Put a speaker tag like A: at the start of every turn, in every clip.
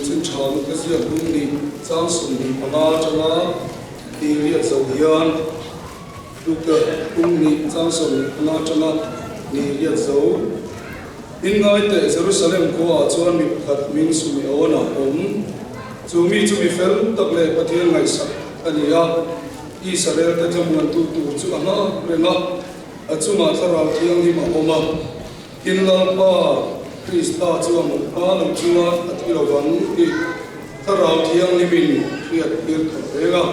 A: Chanchin Tha Luka ziak bung nih chang 25 atanga ni riat zo hian Luka bung nih chang 25 atanga ni riat zo in ngai teh Jerusalem khuaah chuan mi pakhat hming Sumeon a awm. Chu mi chu mi fel tak leh Pathian ngaihsak a ni a, Israel te thlamuantu tur chu a nghak reng a, a chungah Thlarau Thianghlim a awm a. Tin Lalpa Krista chu a hmuh hma lo chuan a thi lovang tih Thlarau Thianghlimin hriat tir khat reng a.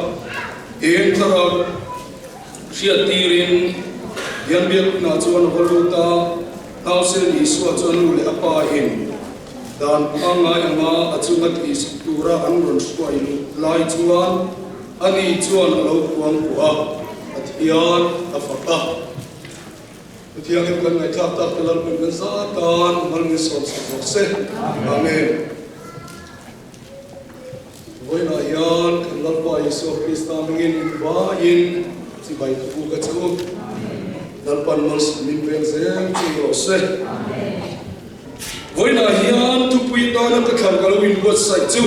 A: Tin Thlarau hriat tirin hian biakna chuan a va lut a, Nausen Isua chu a nu leh a pa in dan pangngai anga a chunga tihsak tura an rawn hruai luh lai chuan ani chuan a lo kuang kuah a, Pathian a fak a. Pathianin kan ngaihthlak tak te Lalpan kan za tan mal min sawm sak rawh se. Amen. Vawiinah hian kan Lalpa Isua Krista hmingin vaiin chibai ka buk a che u. Lalpan malsawm min veng zel chu rawh se. Vawiinah hian thupui tana ka thlan ka lo inbuatsaih chu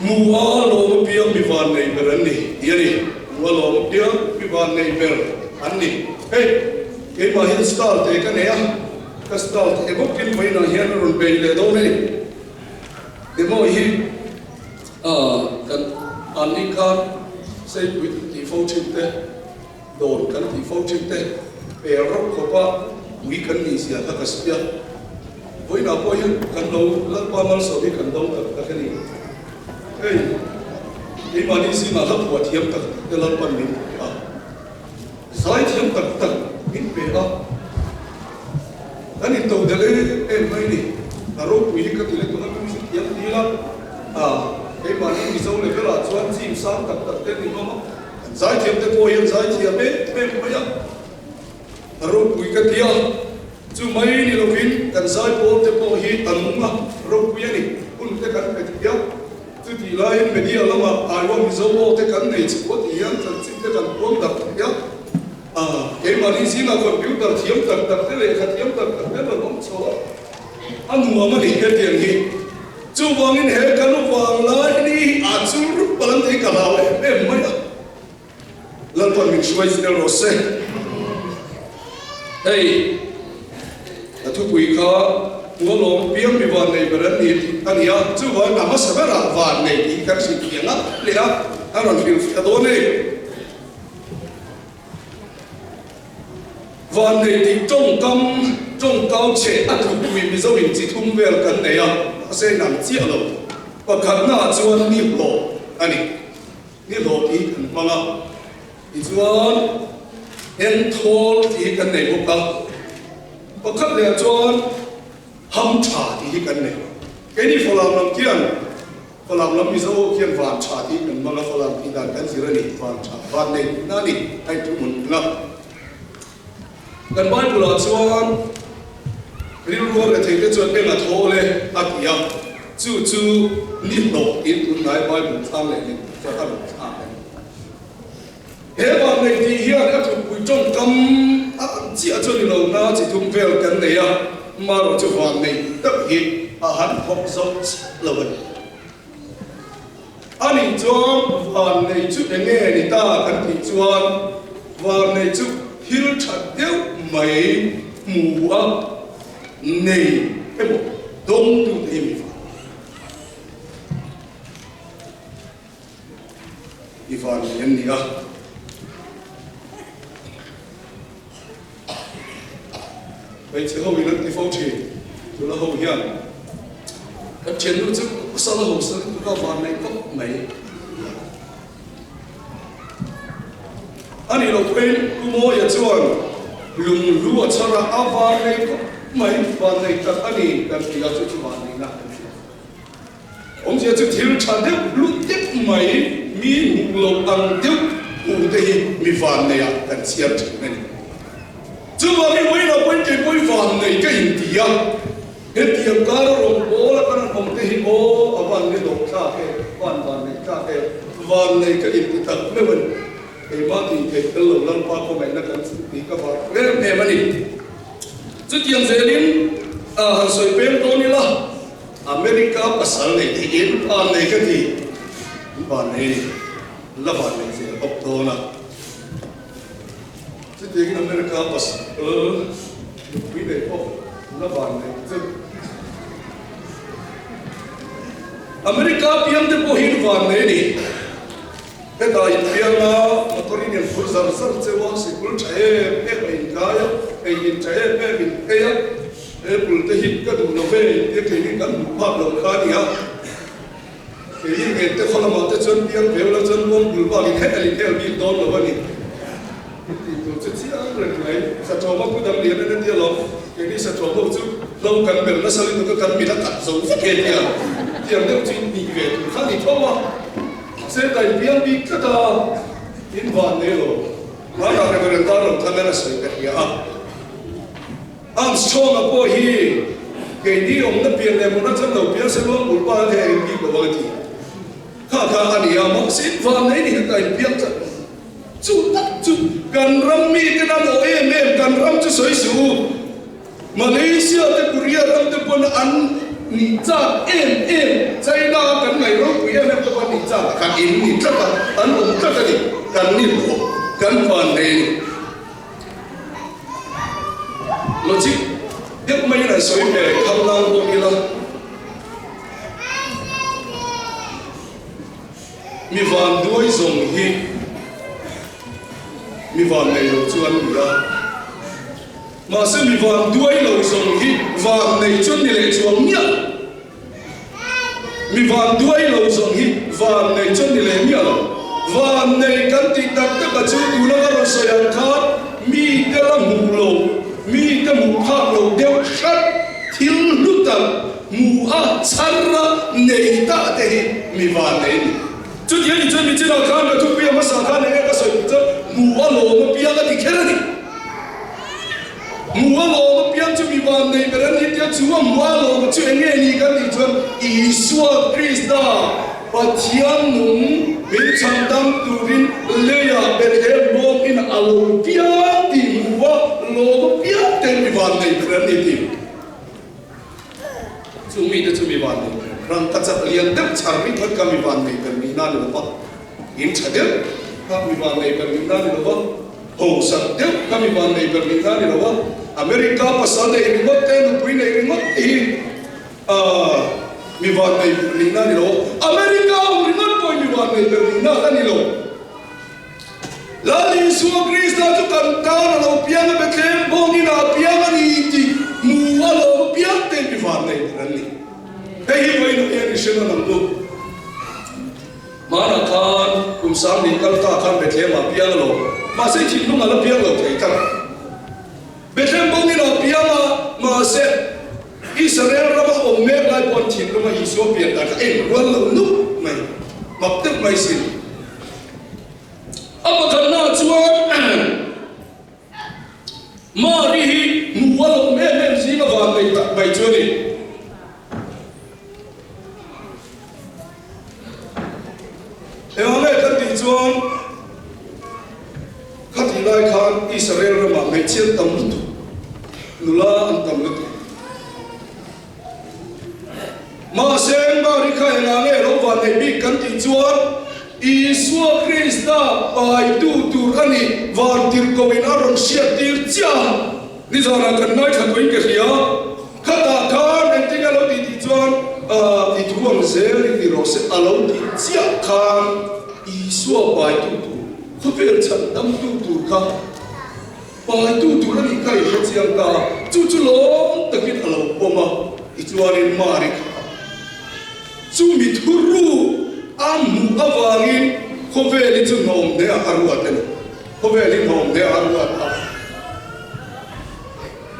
A: Mu a lawm apiang mi van nei ber an ni tih a ni. Mu a lawm apiang mi van nei ber an ni. Hei, keimah hian style te ka nei a, ka style te bawkin vawiinah hian a rawn bei leh dawn a ni. Demo hi kan an ni khan Seipui kan tih fo thin te, Dawn kan tih fo thin te, pel rawk khawpa ui kan nih zia kha ka sawi a. Vawiinah pawh hian kan lo Lalpa malsawm hi kan do tak tak a ni. Hei, keimahni zingah hla phuah thiam tak tak te Lalpan min pe a. Zai thiam tak tak min pe a, kan into delh em em mai ni. A ropui hi ka ti le tuna music thiam ti ila, a keimahni Mizo level ah chuan chim sang tak tak te an ni hlawm a, kan zai thiam te pawh hian zai thiam em em mai a, a ropui ka ti a, chu mai ni lovin kan zai pawl te pawh hi a nung a, ropui a ni, hun te kan pe thei a. Chutih laiin media lamah Iowa Mizo aw te kan nei chhuah tih hian chanchin te kan puang darh thei a. Keimahni zingah computer thiam tak tak te lehkha thiam tak tak te rawn awm chho a, a nuam a ni hetiang hi. Chuvangin he kan vang lai ni hi a chul rup palh an tih ka hlau em em mai a. Lalpan min hruai zel rawh se. Hei a thupui kha Mualawm piang mi van nei ber an ni tih a ni a, chuvangin a hmasa berah van nei tih hi kan hrilh fiah ngap leh a, a rawn hrilh fiah dawn e. Van nei tih tawngkam tawngkau chhe a thupui Mizo in chi thum vel kan nei a, mahse nang chiah lo. Pakhatnaah chuan ni hlawh a ni. Ni hlawh tih hi kan hmang a, tichuan Enthawl tih hi kan nei bawk a, pakhat leh ah chuan Ham tha tih hi kan nei. Keini Falam lam khian, Falam lam Mizo ho khian Van tha tih hi kan hmang a, Falam tih dan kan zir a ni, Van tha, Van nei tihna a ni, a inthu hmun hmun a. Kan Bible ah chuan rilru a rethei te chuan eng a thawl e a ti a, chu chu ni hlawh tiin tunlai Bible thlang leh leh chuan a rawn thlak a ni. He vannei tih hian a thutpui tawngkam a ang chiah chu a ni lo na chi thum vel kan nei a, marawh chu vannei tak hi a han thawk zo chiah lo a ni. A nih chuan vannei chu eng nge ni ta kan tih chuan vannei chu thil tha deuh mai hmu a nei emaw dawngtute hi mi vannei. Mi vannei an ni a. Hmeichhe ho in an ti fo thin, tuna ho hian kan thiannu chu pasal a hausa lutuk a van nei khawp mai. A nih loh pawhin Pu Mawia chuan lunghlu a chhar a, a van nei khawp mai, van nei tak a ni kan ti a, chu chu van neihna kan hria. Awmzia chu thil tha deuh hlut deuh mai, mi hmuh loh ang deuh hmuh te hi mi vanneiah kan chhiar thin a ni. Chuvangin vawiinah pawhin kei pawhin vannei ka inti a, hetiang kara rawngbawla kan han awm te hi aw a van ni loh thlak e, van vannei thlak e, vannei ka inti tak meuh a ni. Keimah tih theih tel lo Lalpa khawngaihna kan tih ka vang em em a ni. Chutiang zelin han sawi peng dawn ila. America. America pasal nei thei in van nei ka ti. In van nei ni. La van nei zel bawk dawn a. Chutiangin America pasal nupui nei pawh la van nei chu. America piang te pawh hi in van nei ni. Hetah in piang a, motor in in phur zar zar cheu a, sikul tha em em a in kai a, ei in tha em em in ei a, apple te hi ka duh lo ve tia keini kan hmuh phak lo kha a ni a. Keini ngen te khaw lamah te chuan piang veu lo chuan ruang bul bakin heta in hel bik dawn lo a ni. Tih tur chu chiang reng mai. Saṭawma pu dang lian en a tia lo, keini saṭawm ho chu hlo kan bel nasa lutuk a kan mit a kat zo vek he tia tiang deuh chu in nih ve tur kha a ni tho a. Mahse ta in piang bik tlat a, in van nei lo. Hmanah Reverend Darlawng Thangan a sawi ka hria a. Armstrong-a pawh hi keini awmna pian leh hmuna chuan lo piang se ruang bul pa hian eng bik lo ang a ti. Kha kha a ni a, mahse in van nei ni heta in piang tlat. Chu tak chu kan ram mite nan aw em em, kan ram chu sawi suh u. Malaysia te Korea ram te pawn an nih chak em em, China a kan ngaih ropui em em te pawh an nih chak a, kan in ni tlat a, an awm tlat a ni, kan ni lo, kan van nei a ni. Logic deuh maiin an sawi ve khanglang bawk ila. Mi vanduai zawng hi mi vannei lo chu an ni a, mahse mi vanduai lo zawng hi vannei chu an ni leh chuang miah lo. Mi vanduai lo zawng hi vannei chu an ni leh miah lo. Vannei kan tih tak tak a chu tuna ka rawn sawi ang khan mite la hmuh lo, mite hmuh phak lo deuh hrat thil hlu tak, Hmu a, chhar a, nei ta te hi mi van nei a ni. Chuti a nih chuan mi chinah khan ka thupui a hmasa khan eng nge ka sawi tih chuan hmu a lawm apiang a ti kher a ni. Hmu a lawm apiang chu mi van nei ber a ni tia chu a hmu a lawm chu eng nge ni kan tih chuan Isua Krista Pathian nung min chhandam turin leiah Bethlehem bawkin a lo piang tih hmu a lawm apiang te mi van nei ber a ni tih. Chu mite chu mi van nei ber, rangkachak lian deuh chhar ringawt kha mi van nei ber nihna a ni lo va, in tha deuh kha mi van nei ber nihna a ni lo va, hausak deuh kha mi van nei ber nihna a ni lo va, America pasal nei ringawt te, nupui nei ringawt te hi mi van nei ber nihna a ni lo va, America awm ringawt pawhin mi van nei ber nihna a la ni lo. Lal Isua Krista chu kan tan a lo piang a, Bethlehem bawngin a piang a ni tih hmu a lawm apiang te mi van nei ber an ni. Hei hi vawiin hian i hre nawn ang u. Hmanah khan kum 10,000 kal ta khan Bethlehem ah piang a lo, mahse thinlung a la piang lo thei tlat. Bethlehem bawngin a piang a, mahse Israel rama awm mek lai pawh an thinlung a Isua pian dan kha eng rual lo nuk mai, mak deuh mai sin. A pakhatnaah chuan Mari hi hmuh a lawm em em zing a van nei tak mai chu a ni. Engah nge kan tih chuan khatih lai khan Israel ramah hmeichhia an tam lutuk, nula an tam lutuk. Mahse, Mari kha engah nge lo van nei bik kan tih chuan Isua Krista paitu tur a ni, van tirhkohin a rawn hriattir chiah a. Nizanah kan ngaithla tawhin ka hria. Khatah khan engtin a lo tih tih chuan i thu ang zel i ti rawh se a lo tih chiah khan Isua paitu tur, khawvel chhandamtu tur kha Paitu tur a nih kha i hre chiang ta a, chu chu lawm takin a lo pawm a, tichuanin Mari kha chu mi thuru a hmuh avangin khawvel hi chu hnawm hle a ruat a ni, khawvel hi hnawm hle a ruat a.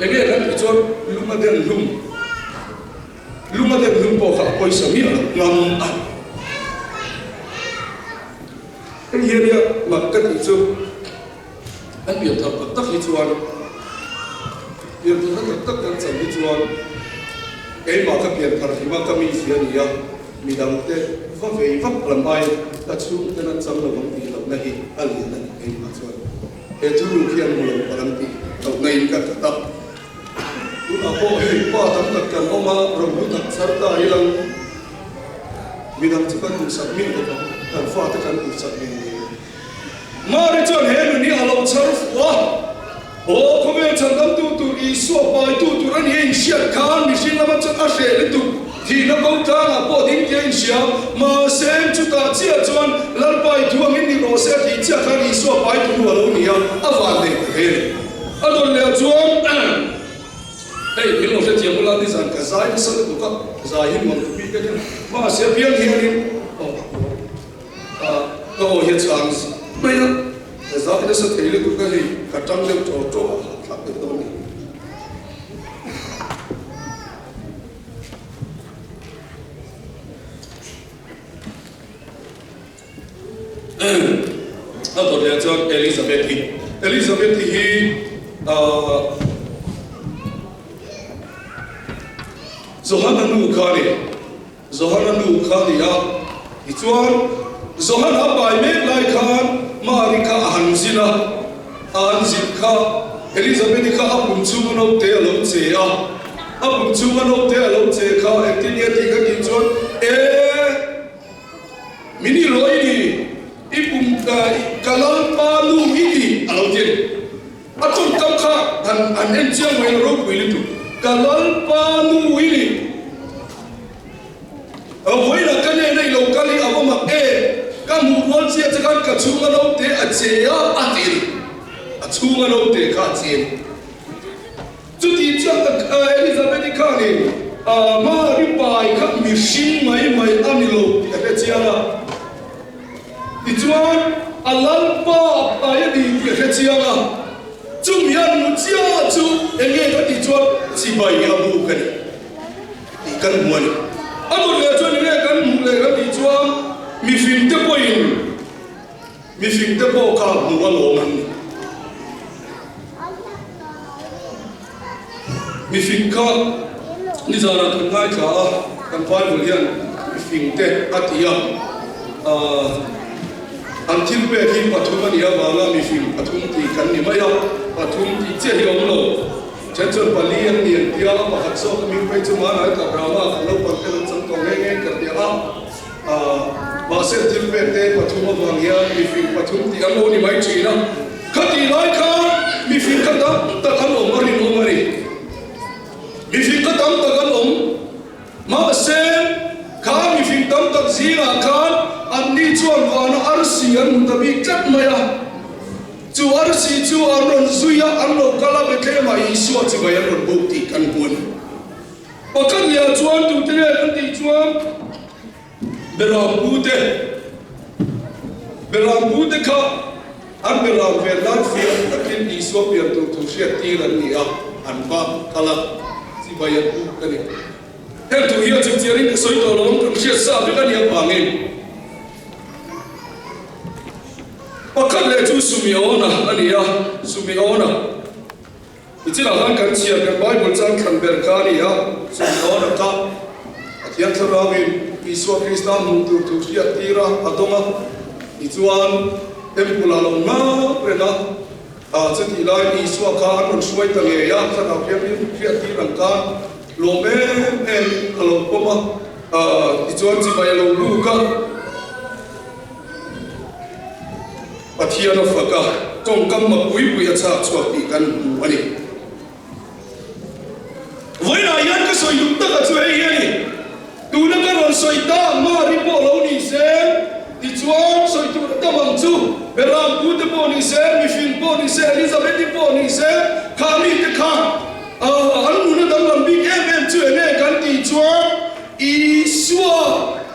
A: Enge kan tih chuan lung a den hlum, lung a den hlum pawh kha a pawisa miah lo ngam a. Hei hi ania mak ka tih chu. An pian thar tak tak hi chuan, pian tharna tak tak kan chan hi chuan keimah ka pian thar hlim a, ka mi zia ni a, midangte va vei vak lam ai ka chhungten an chang lovang tih lohna hi a lian a ni keimah chuan. He thuruk hi an hmu lo palh ang tih lohna in ka khat a. Tunah pawh hei pa tam tak kan awm a, rohlu tak char ta ilang midang chu kan duhsak miah lo vang, kan fate kan duhsak ngei ngei a ni. Mari chuan he nun hi a lo char fuh a, aw khawvel chhandamtu tur Isua paitu tur a ni a inhriat khan mihring lama chuan a hreh lutuk, thihna ko tlangah pawh ding tia inhria, mahse chutah chiah chuan Lalpa i thu angin ni rawh se a tih chiah khan Isua paitu nu a lo ni a, a vanneih ta hle a ni. A dawn leh chuan hei min lo hrethiam ula nizan ka zai nasa lutuk a, zai hi nuam ti bik a nia, mahse apiang hianin aw ka aw hi a chhang mai a, ka zai nasa thei lutuk a hei ka tang deuh tawh tawh a hahthlak deuh dawn a ni. A dawt leh chuan Elizabeth hi Elizabeth hi ahh Johana nu kha a ni Johana nu kha a ni a tichuan Johana a pai mek lai khan Mari kha a han zin a a han zin kha Elizabeth hi kha a pum chhunga naute a lo che a a pum chhunga naute a lo che kha engtin nge tih ka tih chuan e Min i rawh i ni, i pum ka Lalpa nu i ni a lo ti a ni. A tawngkam kha han han en chiang mai lo ropui lutuk. Ka Lalpa nu i ni. Vawiinah ka nena i lo kal hi a va mak em? Ka hmuh rual chiah che khan ka chhunga naute a che a, a ti a ni. A chhunga naute kha a che a ni. Chuti chuan Elizabeth-i khanin Mari pai kha mihring mai mai a ni lo tih a hre chiang a. Tichuan, a Lalpa pai a ni tih a hre chiang a. Chumi a nu chiah chu eng nge ka tih chuan chibai a buk a ni tih kan hmu a ni. A dawt leh chuan eng nge kan hmuh leh kan tih chuan mifingte pawhin Mihringte pawh kha hmuh a lawm an ni. Mihring kha nizanah kan ngaithla a, kan Bible hian mihringte a ti a, an thil pek hi pathum a nih avanga mihring pathum tih kan ni mai a, pathum tih chiah hi a awm lo. Then chuan pali an ni an tia a, pakhat zawk a ming phei chu Manai Kabrama kan naupang te an chang tawh nghe nghe ka tia a. Mahse thil pek te pathum avang hian mifing pathum tih an lo ni mai thin a, khatih lai khan mifing kha tam tak an awm a rinawm a ni. Mifing kha tam tak an awm. Mahse kha mifing tam tak zingah khan anni chuan vana arsi an hmu ta bik tlat mai a. Chu arsi chu an rawn zui a, an lo kal a, Bethlehem-ah Isua chibai an rawn buk tih kan hmu a ni. Pakhat leh ah chuan tute nge kan tih chuan Beram pute, Beram pute kha an beram vel nan fiah takin Isua pian tur thu hriat tir an ni a, an va kal a, chibai an buk a ni. Heng thu hi a chimchiarin ka sawi tawh lo ang, kan hriat sa vek a nih avangin. Pakhat leh chu Sumiona a ni a, Sumiona. Nichinah khan kan chhiar kan Bible chang thlan ber kha a ni a, chumi dawn a ka Pathian thlarauin Isua Krista hmuh tur thu hriat tir a, a dawng a, tichuan Temple ah lo nghak reng a, ah chutih laiin Isua kha an rawn hruai ta ngei a, thlarau thianghlim hriat tir ang khan lawm em em a lo pawm a, ah tichuan chibai a lo buk a. Pathian a fak a, tawngkam mak pui pui a chhak chhuak tih kan hmu a ni. Vawiinah hian ka sawi duh taka chu hei hi a ni, tuna ka rawn sawi ta Mari pawh lo ni se, tichuan sawi tur a tam ang chu, Beram pute pawh ni se, mihring pawh ni se, Elizabeth-i pawh ni se, kha mite kha an nuna danglam bik em em chu enge kan tih chuan Isua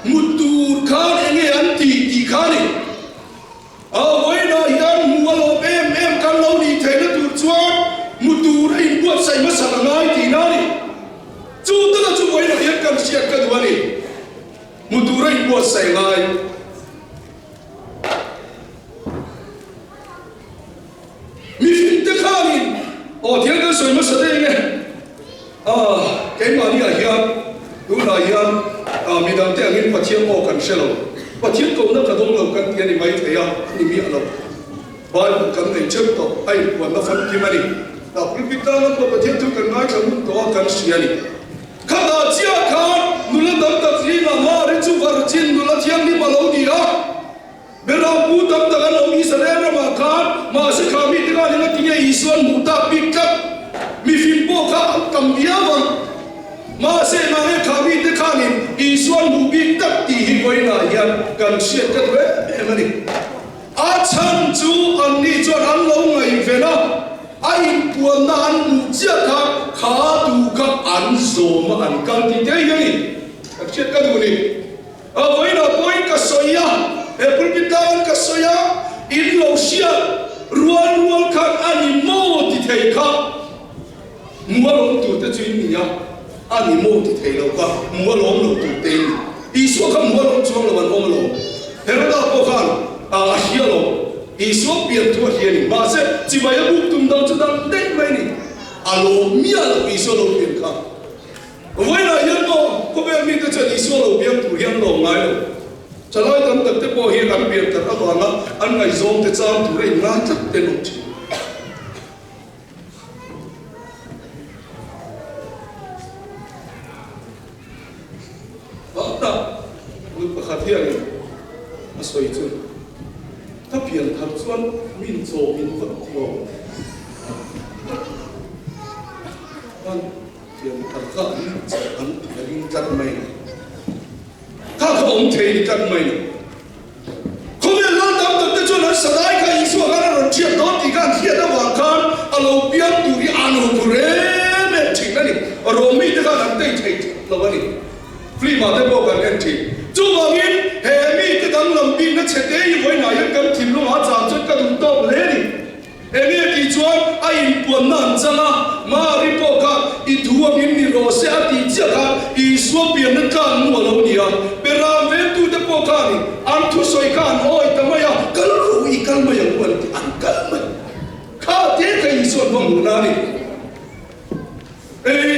A: hmu tur khan enge an tih tih kha a ni. A vawiinah hian hmu a lawm em em kan lo nih theihna tur chuan hmu tur a inbuatsaih hmasak a ngai tihna a ni. Chu taka chu vawiinah hian kan hriat ka duh a ni. Hmu tur a inbuatsaih ngai. Mihringte khanin aw thil kan sawi hmasa daih nge? Aw, keimahniah hian tunah hian midangte angin Pathian aw kan hre lo. Pathian kohna ka dawng lo kan ti a ni mai thei a, a ni miah lo. Bible kan nei theuh tawh, a inpuanna famkim a ni. Tah pulpit tan a pawh Pathian thu kan ngaithla ngun tawh a kan hria a ni. Khatah chiah khan nula tam tak zingah Mari chu virgin nula thianghlim a lo ni a. Beram pu tam tak an awm Israel ramah khan mahse kha mite khan eng a ti nge Isua an hmuh tak bik tlat. Mifim pawh kha an tam viau ang. Mahse engah nge kha mite khanin Isua an hmuh bik tlat tih hi vawiinah hian kan hriat ka duh em em a ni. A chhan chu anni chuan an lo ngaihven a, a inpuanna an hmuh chiah kha kha tu kha an zawm a an kal tih te hi a ni. Kan hriat ka duh ni. A vawiinah pawhin ka sawi a, he pulpit tlangin ka sawi a, in lo hriat rual rual khan a ni maw ti thei kha mualawm tur te chu in ni a, a ni maw ti thei lo kha mualawm lo tur te in ni. Isua kha mualawm chuang lo an awm alawm. Heroda pawh khan a hria alawm. Isua pian thu a hria a ni. Mahse, chibai a buk tum dang chu dang daih mai a ni. A lawm miah lo Isua lo pian kha. Vawiinah hian maw khawvel mite chuan Isua lo biak tur hi an lawm ngai lo. Thalai tam tak te pawh hi an pian that avanga an ngaihzawng te chang tur a inngai tlat te an awm thin. Mahna nu pakhat hianin a sawi chu, Ka pian thar chuan min chawmin vat lo. Thiam thar kha an chawh an a ring tlat mai lo. Kha kha awm thei ni tlat mai lo. Khawvel lal tam tak te chuan an sadai kha Isua khan a rawn thiat dawn tih kha an hriat avang khan a lo piang tur hi an ho phu rem em thin a ni. Rom mite khan an tei thei that lo a ni. Film ah te pawh kan en thin. Chuvangin he mite danglam bikna chhe te hi vawiinah hian kan thinlungah a chang chuan ka duh tawk hle a ni. Enge tih chuan a inpuanna an chang a, Mari pawh kha i thu angin ni rawh se a tih chiah khan Isua pianna tlang nu a lo ni a. Beram vengtute pawh khanin an thusawi kha an awi ta mai a, Kal rawh u, i kal mai ang u an ti, an kal mai. Kha te kha Isua'n va hmuhna a ni. Ei,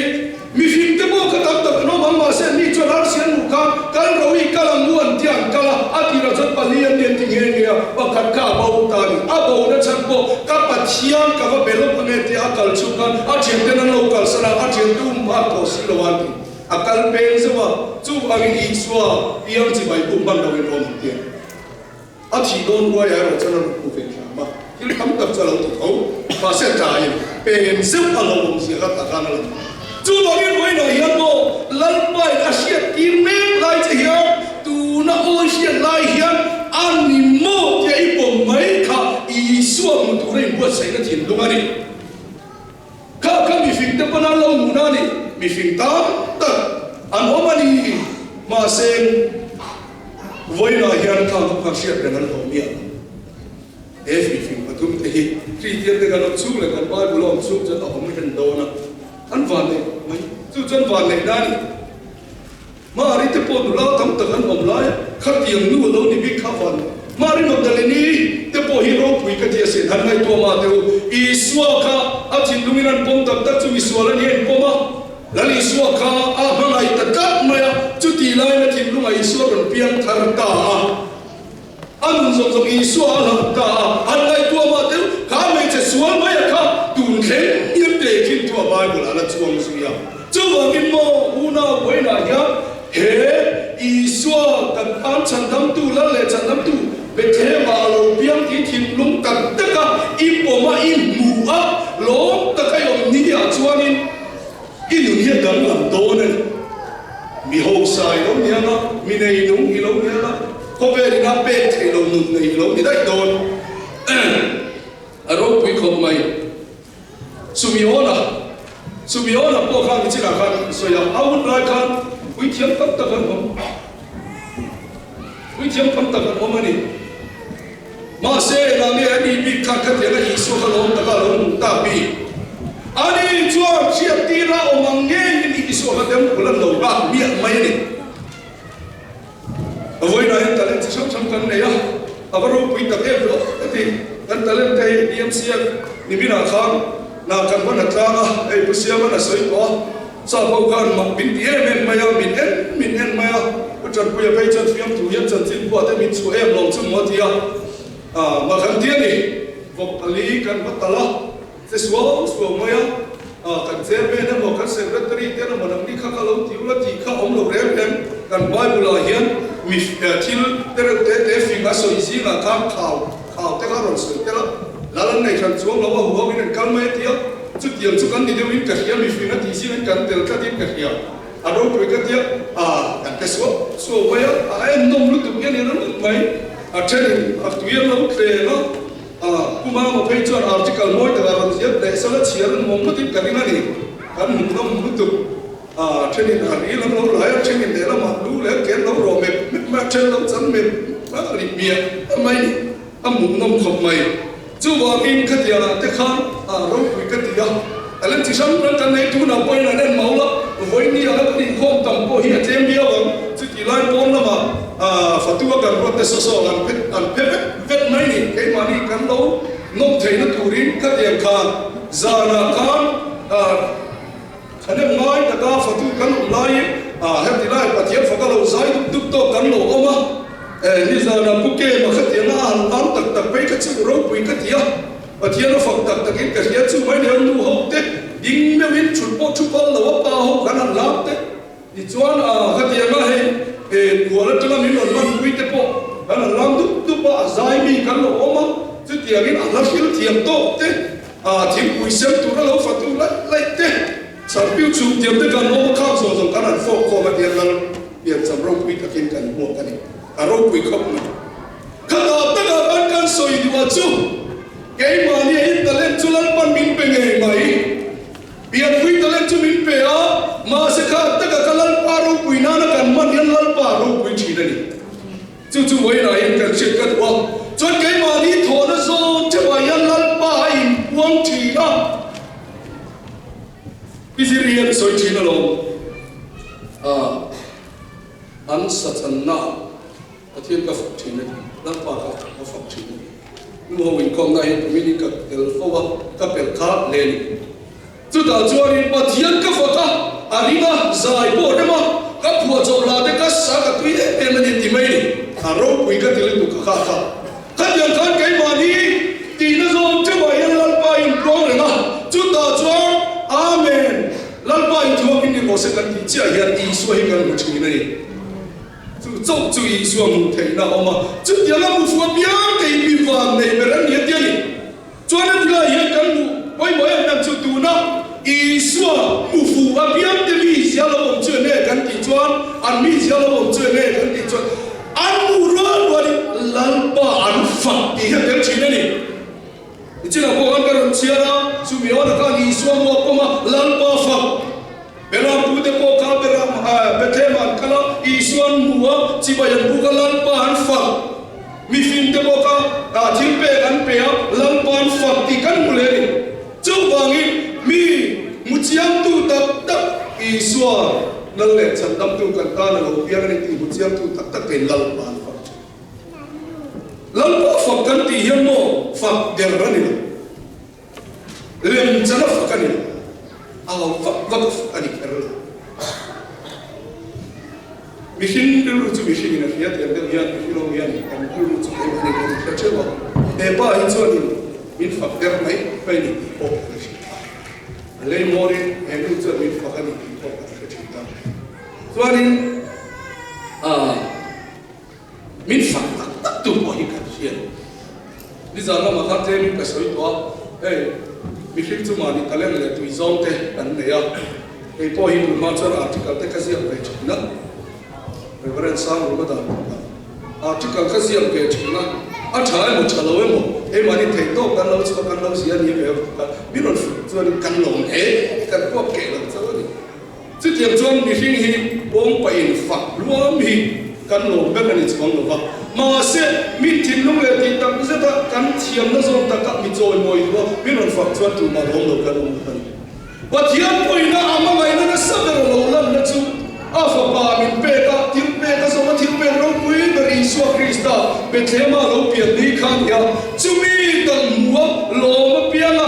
A: mihring te pawh kha tam tak an awm ang, mahse anni chuan arsi an hmuh khan kal ro i kal ang u an tia an kal a, a tirah chuan pali an ni an ti nghe nghe a, pakhat kha a bo ta a ni. A bona chhan pawh ka Pathian ka va be lawk ange tia a kal chhung khan a thianten an lo kalsan a, a thiante um phak tawh si lo a an ti. A kal peng zeuh a, chuvangin Isua piang chibai pum hman loin awm ang tia. A thih dawn ruai erawh chuan a rawn hmu ve hram a, thil tam tak chu a lo ti tho. Mahse tlaiin pen zeuh a lo awm zia kha tah khan a lang. Chuvangin vawiinah hian maw Lalpain a hriat tir mek lai che hian tuna awi hriat lai hian a ni maw tia i pawm mai kha Isua hmu tura inbuatsaihna thinlung a ni. Kha kha mifing te pawn an lo hmuhna a ni, mifing tam tak an awm a ni. Mahse vawiinah hian khang kha khan hriat reng an hlawh miah lo. He fifing pathum te hi Kristian te kan awm chhung leh kan Bible a awm chhung chuan a awm reng dawn a, an vanneih mai. Chu chuan vanneihna a ni. Mari te pawh nula tam tak an awm lai a, khatiang nu a lo ni bik kha van. Mari Magdalene te pawh hi ropui ka ti asin, han ngaihtuah mah teh u. Isua kha a thinlungin an pawm tak tak chu misual a ni a inpawm a, Lal Isua kha a hmangaih ta tlat mai a, chutih laiin a thinlungah Isua rawn piang thar ta a. A nun zawng zawng Isua a hlauh ta a, han ngaihtuah mah teh u, kha hmeichhe sual mai a kha tun thleng hian tehkhin thu a Bible ah la chuang zui a. Chuvangin maw unau vawiinah hian he Isua kan tan chhandamtu Lal leh chhandamtu Bethlehem ah a lo piang tih thinlung tak tak a i pawm a i hmu a lawm tak a i awm ni ah chuanin i nun hi a danglam dawn a ni. Mi hausa i lo ni ang a, mi neinung i lo ni ang a, khawvel ina pek theih lo nun nei i lo ni daih dawn. A ropui khawp mai. Sumiona, Sumiona pawh khan nichinah khan an sawi a, a hun lai khan puithiam tam tak an awm. Puithiam tam tak an awm a ni. Mahse, engah nge ani bik khan khatianga Isua kha lawm taka a lo hmuh tak bik? Ani chuan hriattir a awm ang ngeiin Isua kha temple an lo nghak miah mai a ni. Vawiinah hian talent chi hrang hrang kan nei a, a va ropui tak em hlawh ka ti. Kan talent te hi DMCF niminah khan hna kan va na tlang a, hei Pu Siama'n a sawi tawh a, Sap ho khan mak min ti em em mai a, min en min en mai a, Pu Tanpuia phei chuan fiamthu hian chanchin pawh te min chhuah em lo chu maw a ti a, mak an ti a ni, vawk pali kan va talh a. Che suau suau mai a, kan chairman emaw kan secretary te emaw nangni kha ka lo ti ula tih kha awm lo reng reng. Kan Bible ah hian mi thil te reuh te te fing a sawi zingah khan khau khau te kha rawn sawi tel a, lal an nei hran chuang lo a huau in an kal mai a ti a, chutiang chu kan ni deuh in ka hria mi fing a tih zingin kan tel tlat in ka hria. A ropui ka tia a kan pe suau suau mai a, a ennawm lutuk hian in a lut mai. A thenin a tui an lo tleng a. A, Pu Mama phei chuan article mawi takah rawn ziak leh sala chhiar an nuam ngawtin ka ring a ni. Kan hmu ngam lutuk. A thenin a ril an lo lai a, thenin lehlamah lu leh ke an lo rawh mep mep mai a, then lo chan mep mep a ri hmiah mai a ni. A hmuh nawm khawp mai. Chuvangin khatiangah te khan a ropui ka ti a, talent chi hrang hrang kan nei tunah pawhin an en mau la, vawiin anga kan inkhawm tam pawh hi a tlem viau ang. Chutih lai pawn lamah fatua kan ruat te saw saw an phe an phe vek vek mai ni. Keimahni kan lo nawm theihna turin khatiang khan zanah khan thahnem ngai taka fatu kan awm laiin heti lai Pathian faka lo zai dup dup tawk kan lo awm a. Nizanah Pu Kema khatianga a han lam tak tak phei kha chu ropui ka ti a, Pathian a fak tak takin ka hria chu mai nia nu ho te ding meuhin thut pawh thu phal lo a pa ho kan han lam te tichuan a khatianga hei kual atanga min rawn man pui te pawh kan han lam dup dup a, a zai mi kan lo awm a, chutiangin a hla hril thiam tawk te a thingpui sem tura lo fatu laih laih te Sarpiu chhung tiam te kan awm a khang zawng zawng kan han fawk khawm a tia lal piancham ropui takin kan hmuak a ni. A ropui khawp mai. Khatah takah khan kan sawi duh a chu keimahni a in talent chu Lalpan min pe ngei mai. Pianpui talent chu min pe a, mahse kha takah ka Lalpa ropui nana kan hman hian Lalpa a ropui thin a ni. Chu chu vawiinah hian kan hriat ka duh a, chuan keimahni thawhna zawn theuhah hian Lalpa a inpuang thin a. I zir hian sawi thin alawm. Ah, an sachanna Pathian ka fak thin a ni, Lalpa ka ka fak thin a ni. Nu ho inkhawmna hian tumin in ka tel fo a, ka pelh kha hle a ni. Chutah chuanin Pathian ka fak a, a ring a, zai pawh rem a, ka phuahchawp lah te ka sa ka tui em em a ni ti mai ni. A ropui ka ti lutuk ka kha kha. Khatiang khan keimahni tihna zawng chauhah hian Lalpa in puang reng a, chutah chuan Amen, Lalpa in thuakin ni rawh se kan tih chiah hian Isua hi kan hmu thin a ni. Chu chauh chu Isua hmuh theihna a awm a, chutianga hmu fuh apiang te hi mi van nei ber an ni a ti a ni. Chuan a tilai hian kan hmuh pawimawh em em chu tuna Isua hmu fuh apiang te mi zia lo awm chu enge kan tih chuan an mi zia lo awm chu enge kan tih chuan an hmuh rual rualin Lalpa an fak tih hi a tel thin a ni. Nichinah pawh khan ka rawn chhiar a, chumi awnah khan Isua hmuh a pawm a, Lalpa fak. Beram pute pawh kha Beram Bethlehem ah an kal a, Isua an hmu a, chibai an buk a, Lalpa an fak. Mifim te pawh kha thil pek an pe a, Lalpa an fak tih kan hmu leh a ni. Chuvangin mi hmu chiangtu tak tak Isua Lal leh Chhandamtu kan tan a lo piang a ni tih hmu chiangtu tak tak tein Lalpa an fak thin. Lalpa fak kan tih hian maw fak der a ni lo. Lemchan a fak a ni lo, au vak vak a fak a ni kher lo. Mihring rilru chu mihringin a hria tiang deuh hian mihring ho hian kan rilru chu keimah nen kan inhria theuh a, he pa hi chuanin min fak der mai mai a ni tih pawh kan hre thin a, a lei mawrin he nu chuan min fak a ni tih pawh kan hre thin a. Chuanin aah. Min fak tak tak tu pawh hi kan hria lo. Nizan lamah khan tlemin ka sawi tawh a, hei mihring chu mahni talent leh tui zawng te an nei a, kei pawh hi tun hma chuan article te ka ziak ve thin a, Reverend Sangruma dan bawk a, article ka ziak ve thin a, a tha emaw tha lo emaw hei mahni theih tawk kan lo chhuah kan lo zia ni ve a, min rawn fak chuanin kan lawm hle, kan puak keh lo chauh a ni. Chutiang chuan mihring hi pawngpain fak luam hi kan lawm ber a ni chuang lo va. Mahse, mi thinlung leh tih tak zeta kan thiamna zawn takah mi chawimawi duh a, mi rawn fak chuan tumah lawm lo kan awm lo a ni. Pathian pawina a hmangaihna nasa ber a lo lanna chu a Fapa min pek a, thil pek a zawm a, thil pek ropui ber Isua Krista Bethlehema a lo pian ni kha a ni a. Chumi tak hmu a, lawm apiang a,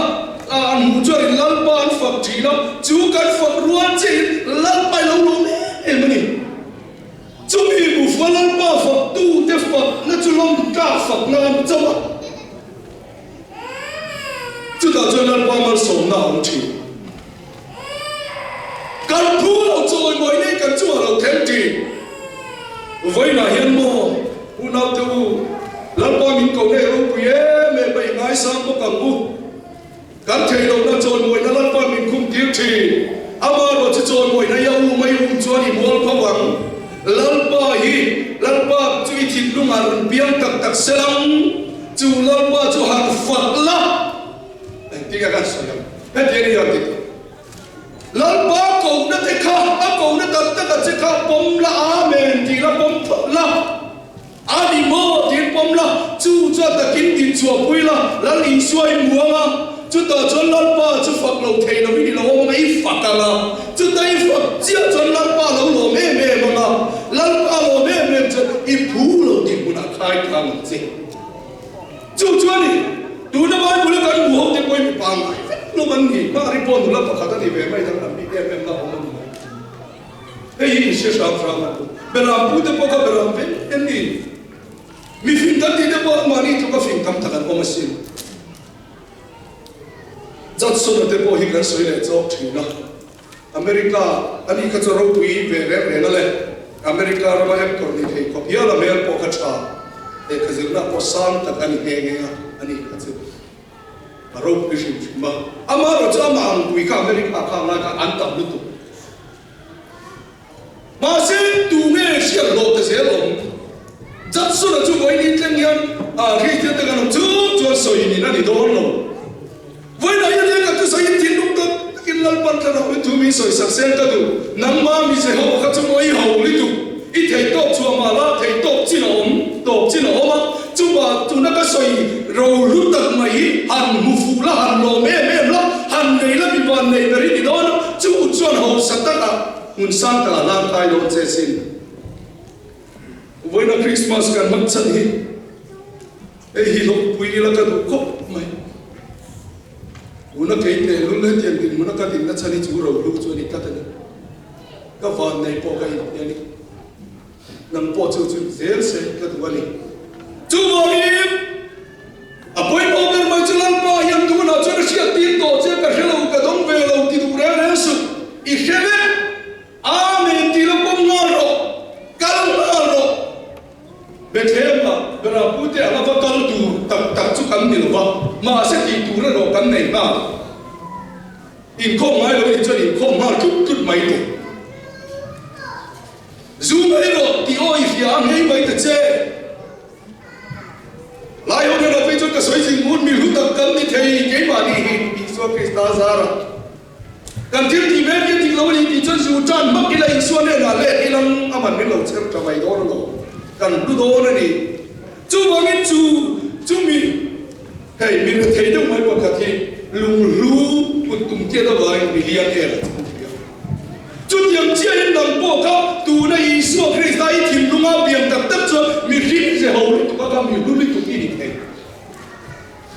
A: A an hmuh chuan in Lalpa an fak thin a, chu kan fak rual chiahin Lalpa i lo lawm em em a ni. Chumi buhfua Lalpa fak tute fakna chu lawm tlak fakna a ni chauh a. Chutah. Chutah chuan Lalpa malsawmna a awm thin. Kan phu lo chawimawi nei kan chungah lo thleng thin. Vawiinah hian maw unaute u, Lalpa min ko nei ropui em em a i ngaisang bawk ang u. Kan theih lohna chawimawina Lalpa min khum tir thin. Amaherawh chu chawimawina i a um a i um chuan i mual pho ang. Lalpa hi Lalpa chu i thinlungah rawn piang tak tak selang chu Lalpa chu han fak la. Engtin nge kan sawi ang? Heti a ni ang tih. Lalpa kohna te kha a kohna tak tak a che kha pawm la Amen tih la pawm phawt la. A ni maw? Tiin pawm la, chu chuan takin din chhuahpui la, Lal Isua i muang a, chutah chuan Lalpa chu fak lo thei lovin i lo awm ang a, i fak ang a, chutah i fak chiah chuan Lalpa a lo lawm em em ang a, Lalpa a lawm em em chuan i phu lo tih hmunah khai thang ang che. Chu chuan i tuna Bible a kan hmuh ho te pawh i mi pangngai vek lo an ni, Mari pawh nula pakhat a ni ve mai dang lam bik em em na awm a ni lo. Hei hi inhria hram hram a ni. Beram pu te pawh kha beram vek en ni. Mi fing kan tih te pawh mahni tluka fing tam tak an awm asin. Judson-a te pawh hi kan sawi leh chawk thin a. America a nih kha chu ropui ve reng reng a le. America rama actor ni thei khawp hial a hmel pawh kha tha. Lehkha zirna pawh sang tak a ni nghe nghe a, a nih kha chu. A ropui hrim hrim a. Amaherawhchu amah ang pui kha America kha ngai kha an tam lutuk. Mahse, tu nge hriat hlawh ta zel awm? Judson-a chu vawiin thleng hian a Kristian te kan awm chung chuan sawiin a ni dawn lo. Vawiinah hian he kan thusawiin thinlung tak takin Lalpan thlarau in thu min sawisak sel ka duh. Nangma mi Jehova kha chu maw i ho lutuk. I thei tawp chhuah mah la, thei tawp chin a awm, tawp chin a awm a. Chuvah tuna ka sawi ro hlu tak mai hi han hmu fuh la, han lawm em em la, han nei la mipa nei ber i ti dawn a, chu chuan hausa takah hmun sang takah hlan kai dawn che sin. Vawiina Krismas kan hman chan hi hei hi hlawkpui ila ka duh khawp mai. Tuna kei tehlul hetiang dinhmuna ka dinna chhan hi chu ro hlu chu a ni tlat a ni. Ka vannei pawh ka inti a ni. Nang pawh chu chu zel se ka duh a ni. Chuvangin a pawimawh ber mai chu Lalpa hian tunah chuan a hriat tir tawh che ka hre lo, ka dawng ve lo ti duh reng reng suh. I hre vek. Amen ti la pawm nghal rawh. Kal nghal rawh. Bethlehem ah Berapute anga va kal tur tak tak chu kan ni lo va, mahse tih tur erawh kan nei nghal. Inkhawm ngai lo in chuan inkhawm nghal tlut tlut mai teh. Zu mai rawh tih aw i hria a ngei mai ta che. Lai ho nen phei chuan ka sawi zing ngun mi hlu tak kan ni thei keimahni hi Isua Krista zara. Kan thil tih mek hi a dik lo a ni tih chuan zu tan hmak ila Isua hnenah leh ilang aman min lo chher ta mai dawn alawm. Kan hlu dawn a ni. Chuvangin chu chumi hei mi rethei deuh mai pakhat hi lunghlu kut tum tiat avangin mi lian em a chhung thei a. Chutiang chiahin nang pawh kha tuna Isua Krista i thinlunga pian tak tak chuan mi hlim ze ho lutuk a kha mi hlu lutuk i ni thei.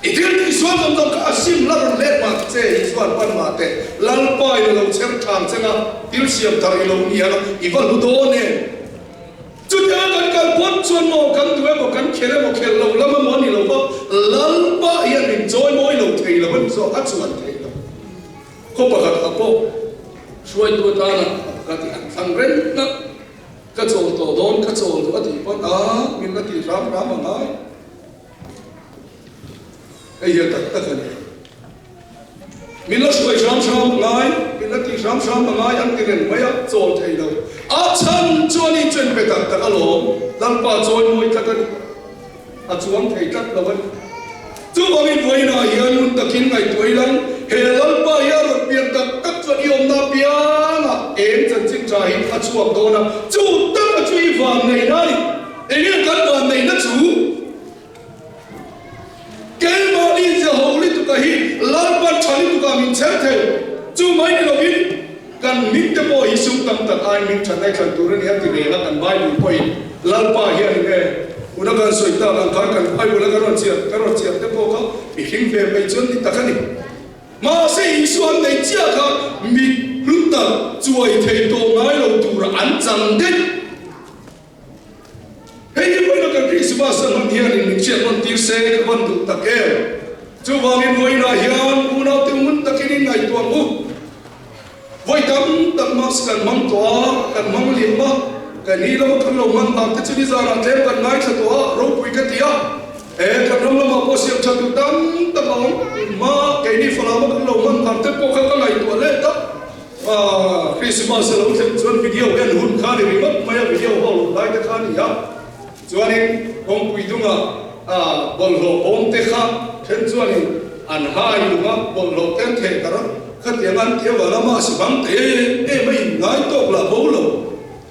A: I thil tih sual zawng zawng kha a sim la rawn let mah che Isua'n pan mah teh Lalpa in a lo chher thang cheng a, thil siam thar i lo ni ang a, i va hlu dawn em? Chutianga kan kal phawt chuan maw kan duh emaw kan khelh emaw khelh lo lam emaw a ni lo va, Lalpa hian min chawi mawi lo thei lo a ni zawk, a chuan thei lo. Khaw pakhat ah pawh hruaitu atana ka tih an thlang reng a, ka chawl tawh dawn, ka chawl duh a tih pawn a min la tih hram hram a ngai. Hei hi a tak tak a ni. Min la hruai hram hram a ngai, min la tih hram hram a ngai an ti reng mai a, chawl thei lo. A chhan chu ani chuan pe tak tak alawm, Lalpa chawi mawi tlat a ni, a chuang thei tlat lo a ni. Chuvangin vawiinah hian hun takin ngaihtuah ilang, he Lalpa hi a rawn pian tak tak chuan i awmna apiangah eng chanchin tha hi a chhuak dawn a, chu taka chu i vanneihna a ni. Enge kan vanneihna chu? Keimahni ze ho lutuk a hi Lalpa tha lutuk ah min chher thei. Chu mai ni lovin kan hming te pawh hi sum tam tak aiin hming that ngaithlan tur a ni a ti reng a, kan Bible pawhin Lalpa hian enge una kan sawi tak ang khan kan Bible a kan rawn chhiar kan rawn chhiar te pawh kha mihring ve mai chuan ni tak a ni. Mahse Isua an nei chiah kha mit hlu tak chuai thei tawh ngai lo tura an chang daih. Hei hi vawiin kan Krismas a hman hianin min hriat nawn tir se ka van duh tak em? Chuvangin vawiinah hian unaute ngun takin in ngaihtuah ang u. Vawi tam tak mask kan hmang tawh a, kan hmang liam a, kan hi lama kan lo hman dan te chu nizanah tlem kan ngaithla tawh a, ropui ka ti a. He kan ram lamah pawh siam tha tur tam tak a awm hma, keini Falam a kan lo hman dan te pawh kha ka ngaihtuah leh tak. Christmas a lo thlen chuan video en hun kha ni ringawt mai a, video ho lo lai te kha a ni a. Chuanin kawngpui dungah bawlhhlawh awm te kha then chuanin an hai lung a, bawlhhlawh te an theh darh a, khatiang an ti avanga mask bang te em em a inngai tawk lah bo lo.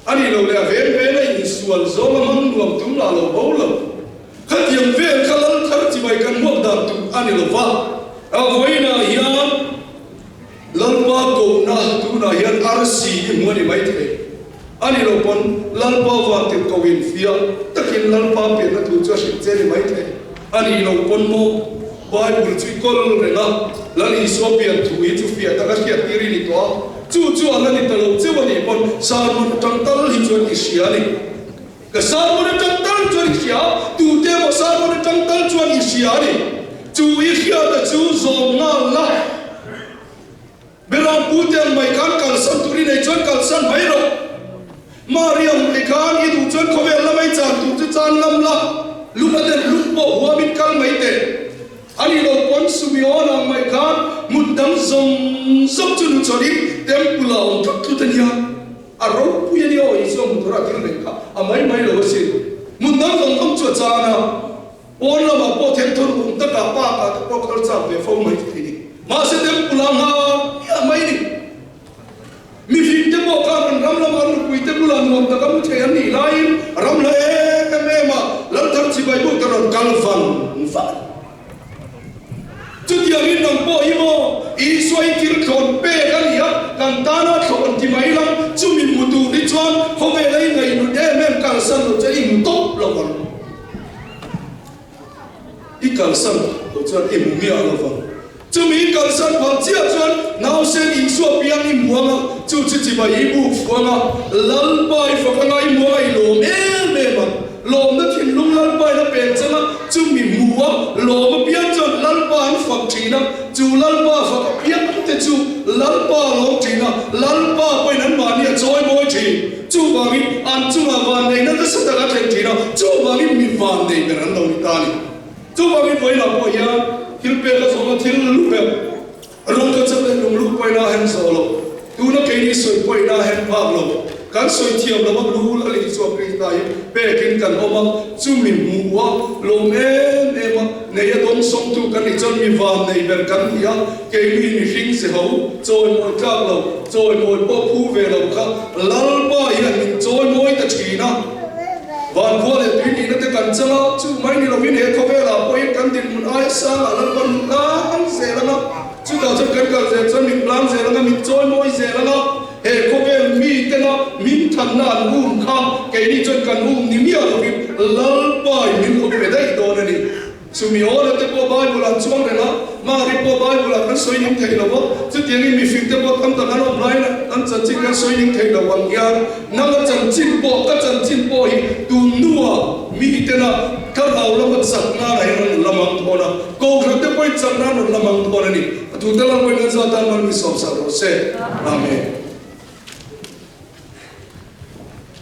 A: A nih loh leh a veng veng a insual zawng a hmang nuam tum lah lo bo lo. Khatiang vel kha lal thar chibai kan hmuak dan tur a ni lo va, a vawiinah hian Lalpa kohna tunah hian arsi i hmu a ni maithei. A ni lo pawn Lalpa vantir ko in fiah takin Lalpa pianna thu chu a hrilh che ni maithei. A ni lo pawn maw Bible chu i kawl reng a, Lal Isua pian thu hi chu fiah taka hriat tir i ni tawh a, chu chu a la ni ta lo cheu a nih pawn sermon atang tal hi chuan i hria a ni. Ka sermon atang tal chuan i hria a, tute emaw sermon atang tal chuan i hria a ni. Chu i hriata chu zawm nghal la. Beram pu te ang mai khan kalsan tur i nei chuan kalsan mai rawh. Mari ang mai khan i duh chuan khawvel la mai chan tur chu chan ngam la, lung a den lung pawh huamin kal mai teh. A nih loh pawn Sumion ang mai khan hmun dang zawng zawng chu nu chawlhin temple ah awm thut thut a nia. A ropui a nia aw Isua hmu tura thil neih kha a mai mai lo asin. Hmun dang zawng zawng chu a chan a. Pawn lamah pawh thenthawn um takah park ah te pawh kal chak ve fo mai thei ni. Mahse temple ah nghal miah mai ni. Mifing te pawh khan an ram lama an nupui te bulah nuam taka mu thei an nih laiin ram hla em em a Lalthar chibai buk te rawn kal vang vang. Chutiangin nang pawh hi maw Isua i thil thlawn pek a ni a, kan tana thlawn ti mai lam chumi hmu tur hi chuan khawvela i ngaihhlut em em kalsan lo che i hmu tawp lo ang. I kalsan loh chuan i hmu miah lo vang. Chumi i kalsan phal chiah chuan nausen Isua piang i hmu anga, chu chu chibai i buk fu anga, Lalpa i fak anga i hmu anga i lawm em em ang. Lawmna thinlung Lalpa in a pek chang a, chumi hmu a lawm apiang chuan Lalpa an fak thin a, chu Lalpa fak apiang te chu Lalpa a lawm thin a, Lalpa pawhin anmahni a chawi mawi thin. Chuvangin an chungah vanneihna nasa tak a thlen thin a, chuvangin mi vannei ber an lo ni ta a ni. Chuvangin vawiinah pawh hian thil pek a zawng a, thil lu ber rawng ka chat leh lung luh pawhin a hem zawh lo, tuna keini sawi pawhin a hem phak lo. Kan sawi thiam lo a, lu la leh chhuak Krista hi pekin kan awm a, chumi hmuh a lawm em em a, nei a dawngsawngtu kan nih chuan mi vannei ber kan ni a, keini mihring ze ho chawimawi tlak lo, Chawimawi pawh phu ve lo kha Lalpa hian min chawimawi ta thin a. Vankhua leh tui nihna te kan chang a, chu mai ni lovin he khawvelah pawhin kan dinhmun aia sangah Lalpa min tlang zel ang a, chutah chuan kan kal zel chuan min tlang zel ang a, min chawimawi zel ang a, he khawvel mitena min thanna an um kha keini chuan kan um ni miah lovin Lalpa in min awp ve daih dawn a ni. Chumi awla te pawh Bible an chuang reng a, Mari pawh Bible ah kan sawi ning thei lo a, chutiangin mifing te pawh tam tak an awm laiin an chanchin kan sawi ning thei lo ang hian nang a chanchin pawh ka chanchin pawh hi tun hnuah mi tena thlarau lama chak nan ah hian an rawn la mang thawn a, kohhran te pawhin chak nan rawn la mang thawn a ni. A thu te lam pawhin kan zat tan mal mi sawmsak rawh se. Amen.